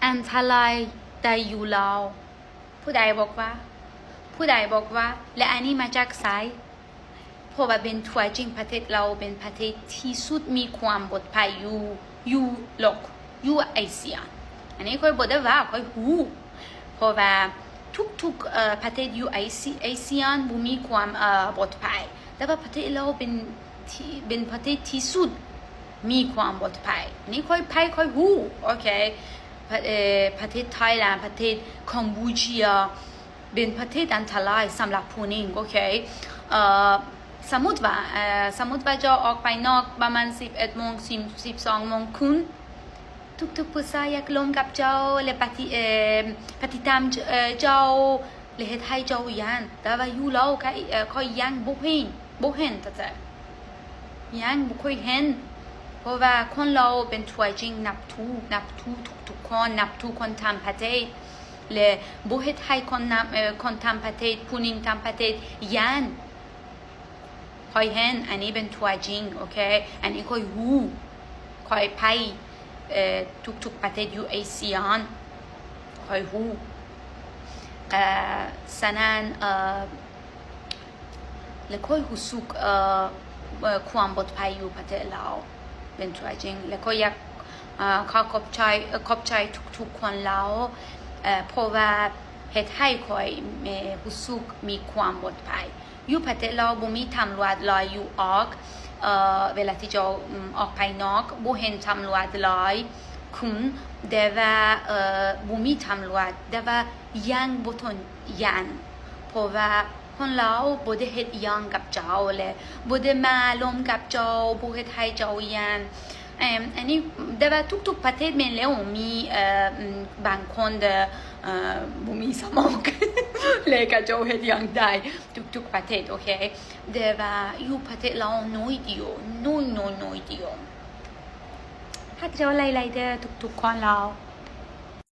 ອັນຕະລາຍໄດ້ຢູ່ລາວ. ຜູ້ໃດບອກວ່າ ຜູ້ໃດບອກວ່າ ແລະ ອັນນີ້ມາຈາກໃສ? ເພາະວ່າເປັນຕົວຈິງ ປະເທດລາວເປັນປະເທດທີ່ສຸດມີຄວາມປອດໄພຢູ່ ຢູ່ໂລກ ຢູ່ເອເຊຍ. ອັນນີ້ຂ້ອຍບໍ່ໄດ້ວ່າ ຂ້ອຍຮູ້ ເພາະວ່າທຸກໆ ເອີ ປະເທດຢູ່ເອເຊຍ ເອເຊຍບໍ່ມີຄວາມ ເອີ ປອດໄພ ແຕ່ວ່າປະເທດລາວເປັນທີ່ ເປັນປະເທດທີ່ສຸດມີຄວາມປອດໄພ. ອັນນີ້ຂ້ອຍໄປ ຂ້ອຍຮູ້ ໂອເຄ ປະ ເອີ ປະເທດໄທລາວ ປະເທດຄຳປູເຈຍ ເປັນປະເທດອັນຕະລາຍສຳລັບຜູ້ຍິງ ໂອເຄ. ເອີ ສົມມຸດວ່າ ເອີ ສົມມຸດວ່າເຈົ້າອອກໄປນອກປະມານສິບເອັດໂມງ ສິບ ສິບສອງໂມງຄືນ ທຸກໆຜູ້ຊາຍຢາກລົມກັບເຈົ້າ ແລະ ປະຕິ ເອີ ປະຕິຕາມ ເອີ ເຈົ້າ ແລະ ເຮັດໃຫ້ເຈົ້າຢ້ານ. ແຕ່ວ່າຢູ່ລາວ ຂ້ອຍ ເອີ ຂ້ອຍຍັງບໍ່ເຫັນ ບໍ່ເຫັນແທ້ໆ ຍັງບໍ່ຄ່ອຍເຫັນ ເພາະວ່າຄົນລາວເປັນຕົວຈິງ ນັບຖື ນັບຖືທຸກໆຄົນ ນັບຖືຄົນຕ່າງປະເທດ ແລະ ບໍ່ເຮັດໃຫ້ຄົນນຳ ເອີ ຄົນຕ່າງປະເທດ ຜູ້ຍິງຕ່າງປະເທດຢ້ານ. ຂ້ອຍເຫັນ ອັນນີ້ເປັນຕົວຈິງ ໂອເຄ ອັນນີ້ຂ້ອຍຮູ້ ຂ້ອຍໄປ ເອີ ທຸກໆປະເທດຢູ່ເອເຊຍ ຂ້ອຍຮູ້. ເອີ ສະນັ້ນ ເອີ ແລະ ຂ້ອຍຮູ້ສຶກ ເອີ ເອີ ຄວາມປອດໄພຢູ່ປະເທດລາວເປັນຕົວຈິງ ແລະ ຂ້ອຍຢາກ ເອີ ຂໍຂອບໃຈ ເອີ ຂອບໃຈທຸກໆຄົນລາວ ເອີ ເພາະວ່າເຮັດໃຫ້ຂ້ອຍ ເອີ ຮູ້ສຶກມີຄວາມປອດໄພ. ຢູ່ປະເທດລາວບໍ່ມີຕຳຫຼວດຫຼາຍຢູ່ອອກ ເອີ ເວລາທີ່ເຈົ້າ ອືມ ອອກໄປນອກ ບໍ່ເຫັນຕຳຫຼວດຫຼາຍຂຶ້ນ ແຕ່ວ່າ ເອີ ບໍ່ມີຕຳຫຼວດ ແຕ່ວ່າຍັງບໍ່ທົນຢ້ານ ເພາະວ່າຄົນລາວບໍ່ໄດ້ເຮັດຫຍັງກັບເຈົ້າ ແລະ ບໍ່ໄດ້ມາລົມກັບເຈົ້າ ບໍ່ເຮັດໃຫ້ເຈົ້າຢ້ານ. ເອີ ອັນນີ້ ແຕ່ວ່າທຸກໆປະເທດແມ່ນແລ້ວ ມີ ເອີ ອືມ ບາງຄົນ ເອີ ບໍ່ມີສະໝອງ ແລະ ເຂົາເຈົ້າເຮັດຫຍັງໄດ້ ທຸກໆປະເທດ ໂອເຄ ແຕ່ວ່າຢູ່ປະເທດລາວໜ້ອຍດຽວ ໜ້ອຍໆ ໜ້ອຍດຽວ. ຮັກເຈົ້າຫຼາຍໆເດີ ທຸກໆຄົນລາວ.